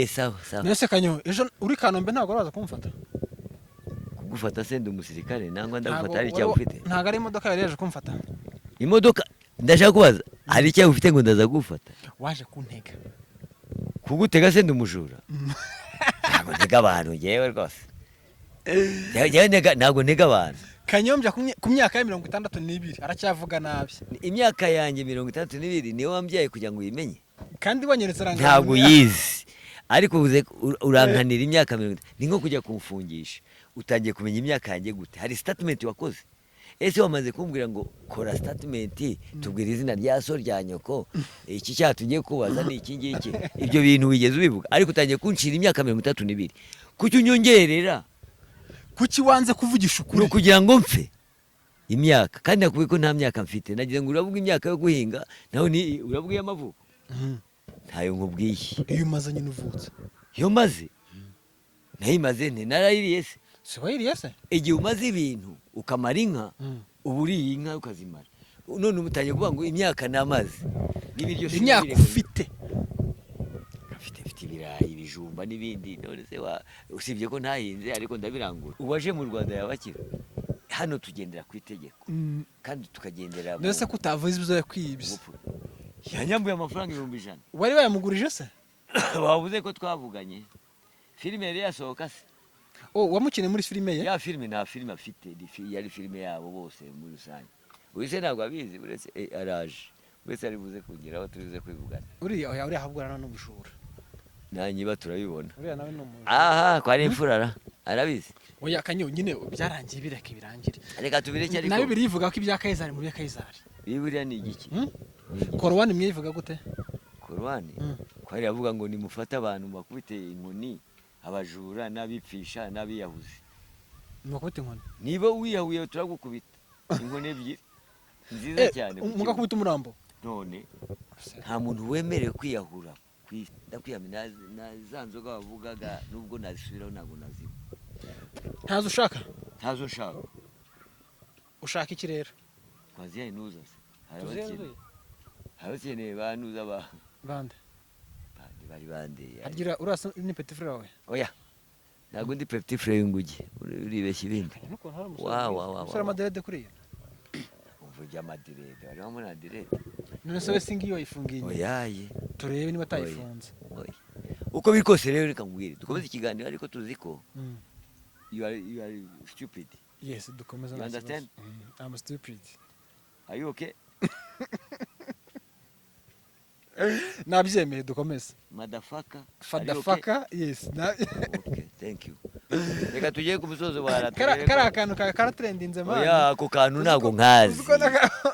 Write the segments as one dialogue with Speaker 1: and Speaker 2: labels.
Speaker 1: Sawa sawa.
Speaker 2: Nese Kanyo, ejo uri Kanombe, ntabwo uraza kumfata?
Speaker 1: Kugufata se ndi umusirikare nangwa
Speaker 2: Ntabwo
Speaker 1: ndagufata hari icyaha ufite?
Speaker 2: Ntabwo ari imodoka yari yaje kumfata?
Speaker 1: Imodoka, ndashaka kubaza, hari icyaha ufite ngo ndaza gufata?
Speaker 2: Waje kuntega.
Speaker 1: Kugutega se ndi umujura? Ntabwo ntega abantu ngewe rwose. Njyewe ntabwo ntega abantu.
Speaker 2: Kanyombya ku myaka ya 62 aracyavuga nabi.
Speaker 1: Imyaka yanjye 62 niyo wambyaye kugira ngo uyimenye?
Speaker 2: Kandi wanyeretse
Speaker 1: Ntabwo
Speaker 2: irangamuntu.
Speaker 1: uyizi, ariko uze urankanira imyaka 60, ni nko kujya kumfungisha. Utangiye kumenya imyaka yanjye gute? Hari statement wakoze? Ese wamaze kumbwira ngo kora statement, tubwira izina rya so, rya nyoko, iki cyaha tugiye kubaza ni iki ngiki? Ibyo bintu wigeze ubivuga? Ariko utangiye kunshira imyaka 62, kuki unyongerera?
Speaker 2: Kuki wanze kuvugisha
Speaker 1: Ni
Speaker 2: ukuri?
Speaker 1: ukugira ngo mpfe imyaka, kandi nakubwiye ko nta myaka mfite. Nagize ngo uravuga imyaka yo guhinga, naho ni uravuga iy'amavuko. Ntayo nkubwiye.
Speaker 2: Iyo umaze nyine uvutse.
Speaker 1: Iyo maze nayimaze nte? Narayiriye se?
Speaker 2: Si wayiriye se?
Speaker 1: Igihe umaze ibintu, ukamara inka, uba uriye inka ukazimara. None ubu utangiye kuvuga ngo imyaka namaze n'ibiryo.
Speaker 2: Imyaka
Speaker 1: Sinabireka.
Speaker 2: ufite.
Speaker 1: Mfite ibirayi, ibijumba n'ibindi. None se usibye ko ntahinze, ariko ndabirangura. Uwaje mu Rwanda yabakira hano, tugendera ku itegeko kandi tukagendera mu
Speaker 2: Mbese ko utavuze ibyo yakwibye?
Speaker 1: bupfu. Yanyambuye amafaranga 100,000.
Speaker 2: Wari wayamugurije se?
Speaker 1: Wabuze ko twavuganye filime yari yasohoka se?
Speaker 2: Oh, wamukiniye muri filime ye?
Speaker 1: Ya filime, nta filime afite, ni yari filime yabo bose muri rusange. Uyu se ntabwo abizi, uretse araje uretse ari buze kugeraho turibuze kwivugana.
Speaker 2: Uriya, oya, uriya ahubwo urana n'ubujura.
Speaker 1: Nanyiba turabibona.
Speaker 2: Uriya nawe ni umujura.
Speaker 1: Aha ko ari imfura ra, arabizi.
Speaker 2: Oya Kanyo, nyine byarangiye, bireke birangire.
Speaker 1: Reka tubireke ariko.
Speaker 2: Na Bibiliya ivuga ko ibya Kayizari mu bya Kayizari.
Speaker 1: Bibiliya ni igiki?
Speaker 2: Hmm?
Speaker 1: Ni igiki?
Speaker 2: Korowani mwe ivuga gute?
Speaker 1: Korowani ko hari avuga ngo nimufate abantu bakubite inkoni, abajura n'abipfisha n'abiyahuzi.
Speaker 2: Mukubita inkoni?
Speaker 1: Niba wiyahuye turagukubita inkoni ebyiri nziza cyane ku kibuno.
Speaker 2: Mugakubita umurambo?
Speaker 1: None nta muntu wemerewe kwiyahura ku isi. Ndakwiyamye na za nzoga wavugaga, nubwo nazisubiraho ntabwo nazinywa.
Speaker 2: Ntazo ushaka?
Speaker 1: Ntazo nshaka.
Speaker 2: Ushaka iki rero?
Speaker 1: Kwanzia inuza se hari
Speaker 2: Tuziye.
Speaker 1: abakeneye, hari abakeneye banuza ba
Speaker 2: Bande?
Speaker 1: Bande bari bande?
Speaker 2: Agira urasa ni petit frère wawe?
Speaker 1: Oya, ntabwo ndi petit frère w'inguge, uribeshya ibindi.
Speaker 2: N'ukuntu hari umusore
Speaker 1: Wa,
Speaker 2: mwiza.
Speaker 1: wa, wa,
Speaker 2: Umusore
Speaker 1: wa.
Speaker 2: w'amadreads kuriya.
Speaker 1: Umva iby'amadreads, bari muri dreads.
Speaker 2: None se we singi wayifungiye inyuma?
Speaker 1: Oyaye.
Speaker 2: Turebe niba atayifunze.
Speaker 1: Oya, uko biri kose rero, reka nkubwire, dukomeze ikiganiro, ariko tuzi ko you are stupid.
Speaker 2: Yes, dukomeze.
Speaker 1: You
Speaker 2: Nta kibazo.
Speaker 1: understand?
Speaker 2: I'm stupid.
Speaker 1: Are you okay?
Speaker 2: Nabyemeye, dukomeze.
Speaker 1: Motherfucker.
Speaker 2: Fadafaka, yes.
Speaker 1: Okay, thank you. Reka tujye ku musozo wa
Speaker 2: Kariya kantu kawe karatrendinze, man.
Speaker 1: Oya, ako kantu ntabwo nkazi.
Speaker 2: Uzi ko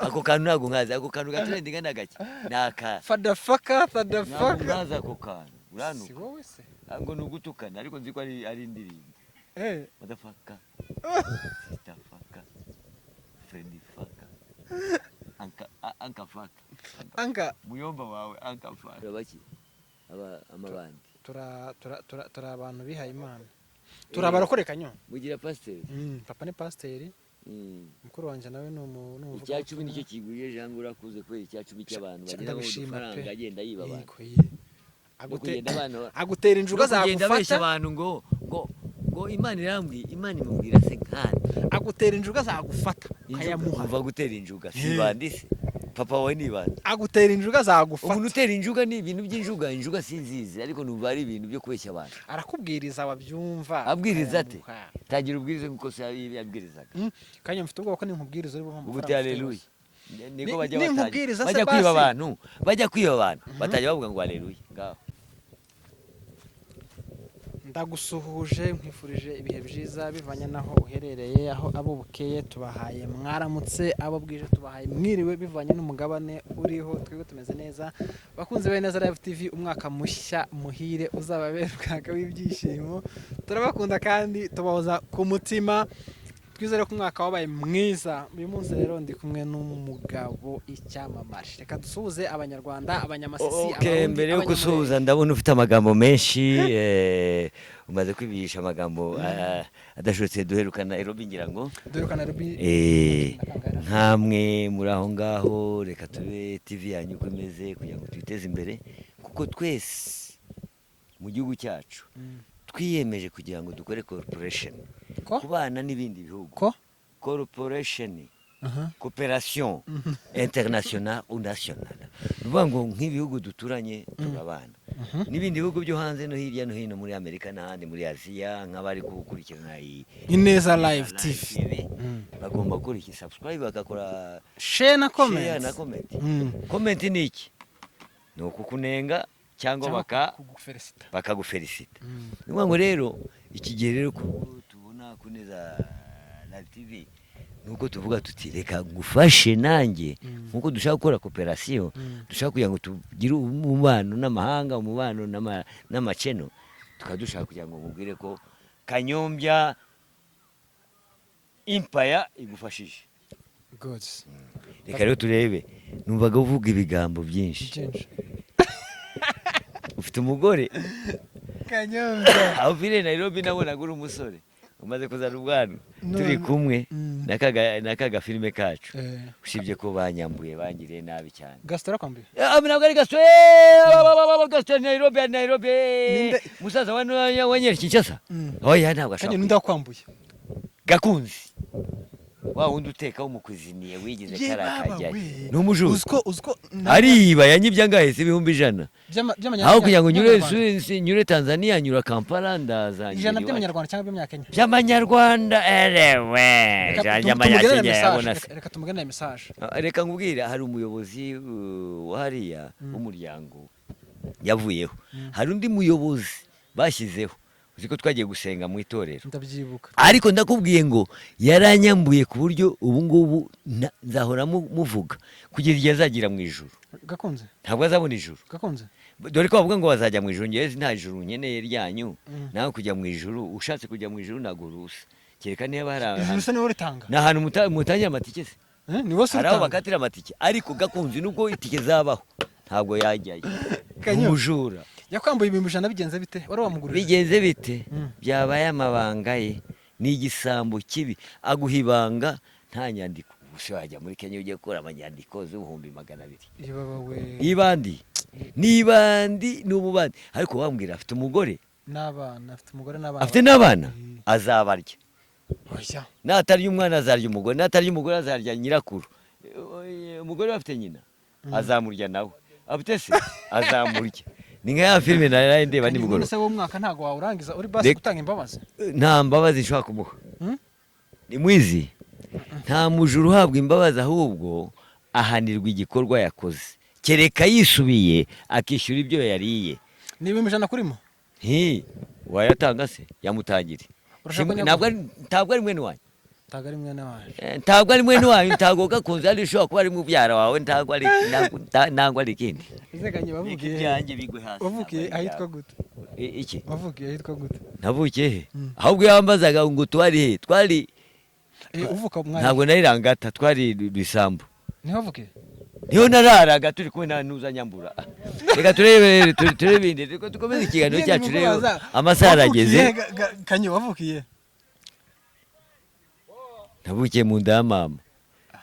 Speaker 1: Ako kantu ntabwo nkazi. Ako kantu gatrendinga ni agake, ni aka
Speaker 2: Fadafaka.
Speaker 1: Ntabwo
Speaker 2: Fadafaka.
Speaker 1: nkazi ako kantu.
Speaker 2: Si
Speaker 1: Uranuka.
Speaker 2: wowe se?
Speaker 1: Ngo ni ugutukana, ariko nzi ko ari indirimbo. Motherfucker, sister fucker, friend fucker, uncle fucker.
Speaker 2: Anka.
Speaker 1: Muyomba wawe uncle fucker. Baki aba amabandi?
Speaker 2: Tura tura tura turi abantu bihaye Imana, turi abarokore, Kanyo.
Speaker 1: Mugira pasiteri?
Speaker 2: Papa ni pasiteri. Mukuru wanjye nawe ni
Speaker 1: Icya cumi
Speaker 2: umuvugabutumwa.
Speaker 1: nicyo kigwiriye, Jean, urakuze kubera icya cumi cy'abantu bagira
Speaker 2: Ndabishima pe.
Speaker 1: udufaranga agenda yiba abantu.
Speaker 2: Yego, ye.
Speaker 1: No kugenda abantu
Speaker 2: Agutera injuga.
Speaker 1: No kugenda abeshya
Speaker 2: Zagufata.
Speaker 1: abantu ngo Imana irambwiye, Imana imubwira se nkana?
Speaker 2: Agutera injuga zagufata ukayamuha.
Speaker 1: Umva, gutera injuga si ibandi se? Papa wawe ni ibandi?
Speaker 2: Agutera injuga zagufata.
Speaker 1: Umuntu utera injuga, ni ibintu by'injuga. Injuga sinzizi, ariko numva ari ibintu byo kubeshya abantu.
Speaker 2: Arakubwiriza, wabyumva
Speaker 1: Abwiriza ate?
Speaker 2: ukayamuha.
Speaker 1: Tangira ubwirize nk'uko se yabwirizaga.
Speaker 2: Kanya, mfite ubwoba ko ninkubwiriza uri bumve
Speaker 1: Ubu
Speaker 2: amafaranga
Speaker 1: uti
Speaker 2: mfite
Speaker 1: haleluya.
Speaker 2: yose.
Speaker 1: Niko bajya
Speaker 2: Ninkubwiriza
Speaker 1: batangira
Speaker 2: se
Speaker 1: bajya kwiba
Speaker 2: basi.
Speaker 1: abantu, bajya kwiba abantu, batangira bavuga ngo haleluya, ngaho.
Speaker 2: Ndagusuhuje, nkwifurije ibihe byiza bivanye n'aho uherereye. Aho abo bukeye tubahaye mwaramutse, abo bwije tubahaye mwiriwe, bivanye n'umugabane uriho. Twebwe tumeze neza. Bakunzi ba Neza Live TV, umwaka mushya muhire, uzababera umwaka w'ibyishimo. Turabakunda kandi tubahoza ku mutima. Twizere ko umwaka wabaye mwiza. Uyu munsi rero ndi kumwe n'umugabo, icyamamare. Reka dusuhuze Abanyarwanda, Abanyamasisi,
Speaker 1: Okay,
Speaker 2: Abarundi,
Speaker 1: mbere yo
Speaker 2: Abanyamulenge.
Speaker 1: gusuhuza, ndabona ufite amagambo menshi, umaze kwibihisha amagambo adashobotse. Duherukana Nairobi, ngira ngo.
Speaker 2: Duheruka Nairobi.
Speaker 1: Nkamwe muri aho ngaho, reka tube TV yanyu uko imeze kugira ngo tuyiteze imbere, kuko twese Mu gihugu cyacu twiyemeje kugira ngo dukore corporation,
Speaker 2: Ko?
Speaker 1: kubana n'ibindi bihugu.
Speaker 2: Ko?
Speaker 1: Corporation,
Speaker 2: Aha.
Speaker 1: coopération internationale ou nationale. Ni ukuvuga ngo nk'ibihugu duturanye turabana n'ibindi bihugu byo hanze no hirya no hino, muri Amerika n'ahandi, muri Aziya, nk'abari gukurikirana iyi
Speaker 2: Ineza Live TV.
Speaker 1: TV, bagomba gukora iki? Subscribe, bagakora
Speaker 2: share na
Speaker 1: share
Speaker 2: comment.
Speaker 1: Na comment. Comment ni iki? Ni ukukunenga cyangwa
Speaker 2: kugufelicita.
Speaker 1: Bakagufelicita. Ni ukuvuga ngo rero iki gihe rero tubona ku Neza Live TV, ni uko tuvuga tuti: "Reka ngufashe nanjye." Nk'uko dushaka gukora coopération, dushaka kugira ngo tugire umubano n'amahanga, umubano n'amakeno, tukaba dushaka kugira ngo mubwire ko Kanyombya Empire igufashije.
Speaker 2: Good.
Speaker 1: Reka rero turebe, numvaga uvuga ibigambo byinshi.
Speaker 2: Byinshi.
Speaker 1: Ufite umugore?
Speaker 2: Kanyombya.
Speaker 1: Aho uviriye Nairobi nabonaga uri umusore umaze kuzana ubwanwa, turi
Speaker 2: None-
Speaker 1: kumwe n'aka gafilime kacu, usibye ko banyambuye, bangiriye nabi cyane.
Speaker 2: Gaston arakwambuye?
Speaker 1: Ntabwo ari Gaston, Gaston Nairobi, ari Nairobi.
Speaker 2: Ninde?
Speaker 1: Musaza wa wa nyeri Kinshasa. Oya, ntabwo
Speaker 2: Kanye,
Speaker 1: ashaka.
Speaker 2: ninde wakwambuye?
Speaker 1: Gakunzi wa wundi uteka w'umukwiziniye wigize
Speaker 2: Ye
Speaker 1: kariya
Speaker 2: baba
Speaker 1: kajyayo.
Speaker 2: we.
Speaker 1: Ni umujura.
Speaker 2: Uziko
Speaker 1: Ariba, yanyibye angahe se? 100,000. Aho kugira ngo nyure nyure Tanzania, nyura Kampala, ndaza
Speaker 2: 100
Speaker 1: ngera iwacu.
Speaker 2: By'amanyarwanda cyangwa by'amanyakenya?
Speaker 1: By'amanyarwanda erewe.
Speaker 2: Reka
Speaker 1: 100
Speaker 2: tumugenere
Speaker 1: y'amanyakenya
Speaker 2: message,
Speaker 1: yabona se?
Speaker 2: Reka tumugenere message.
Speaker 1: Ah, reka nkubwire, hari umuyobozi wa hariya w'umuryango yavuyeho, hari undi muyobozi bashyizeho. Uzi ko twagiye gusenga mu itorero?
Speaker 2: Ndabyibuka.
Speaker 1: Ariko ndakubwiye ngo yaranyambuye ku buryo ubu ngubu nzahora muvuga kugeza igihe azagira mu ijuru.
Speaker 2: Gakunze?
Speaker 1: Ntabwo azabona ijuru.
Speaker 2: Gakunze?
Speaker 1: Dore ko bavuga ngo bazajya mu ijuru. Ngewe nta ijuru nkeneye ryanyu. Nawe kujya mu ijuru, ushatse kujya mu ijuru ntabwo urusa, kereka niba hari
Speaker 2: Ijuru
Speaker 1: ahantu
Speaker 2: se niwe uritanga?
Speaker 1: Ni ahantu mutangira amatike se?
Speaker 2: Eh, ni wose
Speaker 1: Hari aho
Speaker 2: uritanga.
Speaker 1: bakatira amatike, ariko Gakunze nubwo itike zabaho ntabwo yajyayo. Ni
Speaker 2: Kanyo.
Speaker 1: umujura.
Speaker 2: Yakwambuye 100,000 bigenze bite? Wari wamugurije?
Speaker 1: Bigenze bite? Byabaye amabanga ye. Ni igisambo kibi, aguha ibanga nta nyandiko. Gusa wajya muri Kenya ugiye gukora amanyandiko z'200,000?
Speaker 2: Ye baba we.
Speaker 1: Ibandi n'ibandi ni ububandi. Ariko wambwira, afite umugore?
Speaker 2: N'abana, afite umugore n'abana.
Speaker 1: Afite n'abana?
Speaker 2: Eh.
Speaker 1: Azabarya.
Speaker 2: Oya.
Speaker 1: Natarya umwana azarya umugore, natarya umugore azarya nyirakuru. Umugore we afite nyina, azamurya nawe. Afite se, azamurya. Ni nka ya filime naraye ndeba
Speaker 2: Kandi
Speaker 1: nimugoroba.
Speaker 2: none se w'umwaka ntabwo wawurangiza uri basi gutanga imbabazi?
Speaker 1: Nta mbabazi nshobora kumuha. Ni mwizi. Nta mujura uhabwa imbabazi, ahubwo ahanirwa igikorwa yakoze, kereka yisubiye akishyura ibyo yariye.
Speaker 2: Ni 100,000 kurimo?
Speaker 1: Nti wayatanga se yamutangire.
Speaker 2: Urashaka ko
Speaker 1: Ntabwo ari mwene wanyu.
Speaker 2: Ntabwo ari mwene wanyu.
Speaker 1: Ntabwo ari mwene wanyu, ntabwo Gakunze ari, ushobora kuba ari mubyara wawe, ntabwo ari ikindi.
Speaker 2: Ese Kanye,
Speaker 1: Bika
Speaker 2: wavukiye he?
Speaker 1: ibyanjye bigwe hasi.
Speaker 2: Wavukiye
Speaker 1: Ntabwo ari
Speaker 2: ahitwa
Speaker 1: ibyawe.
Speaker 2: gute?
Speaker 1: Iki?
Speaker 2: Wavukiye ahitwa gute?
Speaker 1: Navukiye he? Ahubwo yambazaga ngo twari he, twari
Speaker 2: Uvuka mwari
Speaker 1: Ntabwo nari Rangata, twari Bisambu.
Speaker 2: Niho wavukiye?
Speaker 1: Niho nararaga turi kumwe na Nuza Nyambura. Reka turebe turebe ibindi, reka dukomeze ikiganiro cyacu rero, amasaha arageze.
Speaker 2: Wavukiye Kanye, wavukiye?
Speaker 1: Navukiye mu nda ya mama,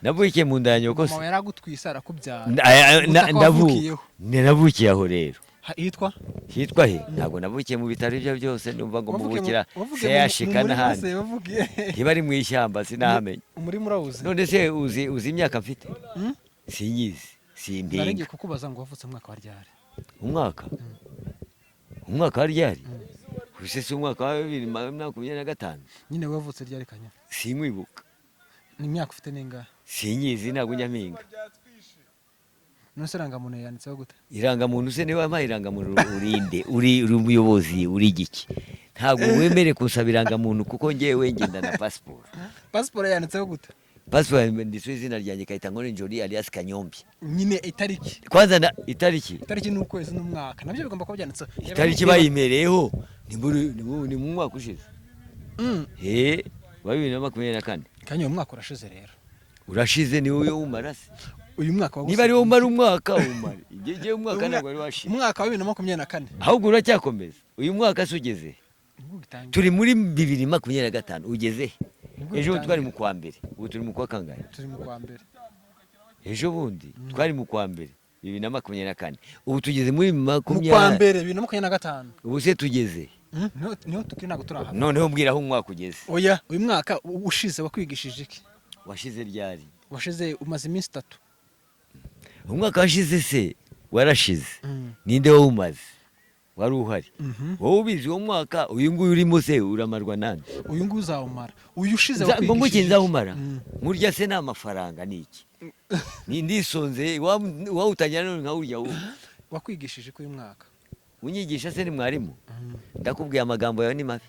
Speaker 1: navukiye mu nda ya nyoko se.
Speaker 2: Mama yaragutwise arakubyara.
Speaker 1: Aya,
Speaker 2: Ubutaka wavukiyeho?
Speaker 1: Navukiye aho rero.
Speaker 2: Hitwa?
Speaker 1: Hitwa he? Ntabwo navukiye mu bitaro ibyo byose numva ngo
Speaker 2: Wavukiye
Speaker 1: muvukira
Speaker 2: wavukiye mu
Speaker 1: seyashika
Speaker 2: murima
Speaker 1: n'ahandi.
Speaker 2: se, wavukiye
Speaker 1: Ntiba ari mu ishyamba, sinahamenya.
Speaker 2: Umurima urawuzi?
Speaker 1: None se uzi imyaka mfite?
Speaker 2: Hmm?
Speaker 1: Sinyizi, simpinga.
Speaker 2: Naringiye kukubaza ngo wavutse mu mwaka wa ryari?
Speaker 1: Umwaka wa ryari? Ubuse si umwaka wa 2025?
Speaker 2: Nyine wavutse ryari, Kanya?
Speaker 1: Sinkwibuka.
Speaker 2: Ni imyaka ufite ningahe?
Speaker 1: Sinyizi, ntabwo njya mpinga.
Speaker 2: None se irangamuntu yanditseho gute?
Speaker 1: Irangamuntu se niba wampaye irangamuntu, urinde uri umuyobozi, uri igiki? Ntabwo wemere kunsaba irangamuntu kuko ngewe ngenda na pasiporo.
Speaker 2: Pasiporo yanditseho gute?
Speaker 1: Pasiporo yanditseho izina ryanjye, Kayitankore Njori alias Kanyombi.
Speaker 2: Nyine itariki?
Speaker 1: Kwanza na itariki.
Speaker 2: Itariki n'ukwezi n'umwaka nabyo bigomba kuba byanditseho.
Speaker 1: Itariki bayimereyeho ni mu mwaka ushize. He wa 2024.
Speaker 2: Kanya, uyu mwaka urashize rero.
Speaker 1: Urashize, ni wowe wumara se?
Speaker 2: Uyu mwaka wagusigiye
Speaker 1: Niba ari wowe umara umwaka, umara igihe umwaka ntabwo wari washira.
Speaker 2: Umwaka wa 2024.
Speaker 1: Ahubwo uracyakomeza. Uyu mwaka se ugeze?
Speaker 2: Nibwo ugitangira.
Speaker 1: Turi muri 2025, ugeze he?
Speaker 2: Nibwo
Speaker 1: Ejo bundi twari
Speaker 2: bitangira.
Speaker 1: mu kwa mbere, ubu turi mu kwa kangahe?
Speaker 2: Turi mu kwa mbere.
Speaker 1: Ejo bundi twari mu kwa mbere. 2024, ubu tugeze muri
Speaker 2: Mu kwa
Speaker 1: makumyabiri.
Speaker 2: mbere 2025.
Speaker 1: Ubu se tugeze?
Speaker 2: Niho tukiri, ntabwo turahava.
Speaker 1: Noneho mbwira aho umwaka ugeze.
Speaker 2: Oya, uyu mwaka ushize wakwigishije iki?
Speaker 1: Washize ryari?
Speaker 2: Washize umaze iminsi 3.
Speaker 1: Umwaka washize se warashize? Ninde wawumaze? Wari uhari? Wowe ubizi uwo mwaka uyu nguyu urimo se uramarwa nande?
Speaker 2: Uyu nguyu uzawumara, uyu ushize
Speaker 1: Ngo nguki?
Speaker 2: wakwigishije iki?
Speaker 1: Nzawumara nkurya se ni amafaranga ni iki? Ni ndisonze wawutangira none nkawurya wowe.
Speaker 2: Wakwigishije ko uyu mwaka?
Speaker 1: Unyigisha se ni mwarimu? Ndakubwiye, amagambo yawe ni mabi,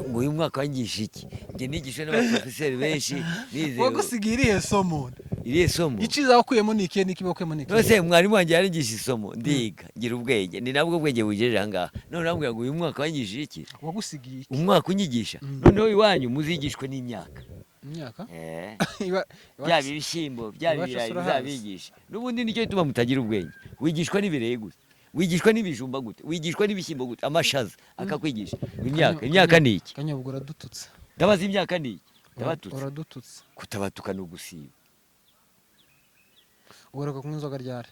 Speaker 1: ngo uyu mwaka wanyigisha iki? Njye nigisha n'abaprofeseri benshi nize.
Speaker 2: Wagusigiye irihe somo?
Speaker 1: Irihe somo?
Speaker 2: Iciza wakuyemo ni ikihe, n'ikibi wakuyemo ni ikihe?
Speaker 1: None se mwarimu wanjye yaranyigisha isomo, ndiga ngira ubwenge, ni nabwo bwenge bugejeje aha ngaha. None urambwira ngo uyu mwaka wanyigishije iki?
Speaker 2: Wagusigiye iki?
Speaker 1: Umwaka unyigisha? Noneho iwanyu muzigishwe n'imyaka.
Speaker 2: Imyaka?
Speaker 1: Eh.
Speaker 2: Iwacu
Speaker 1: Byaba ibishyimbo, byaba
Speaker 2: iwacu
Speaker 1: ibirayi,
Speaker 2: urahazi.
Speaker 1: bizabigisha n'ubundi. Nicyo gituma mutagira ubwenge. Wigishwa n'ibirayi gusa, wigishwa n'ibijumba gute, wigishwa n'ibishyimbo gute, amashaza akakwigisha imyaka. Imyaka ni iki?
Speaker 2: Kanyobwa, uradututse.
Speaker 1: Ndabaza, imyaka ni iki? Ndabatutse?
Speaker 2: Uradututse.
Speaker 1: Kutabatuka ni ugusiba.
Speaker 2: Ugaruka kunywa inzoga ryari?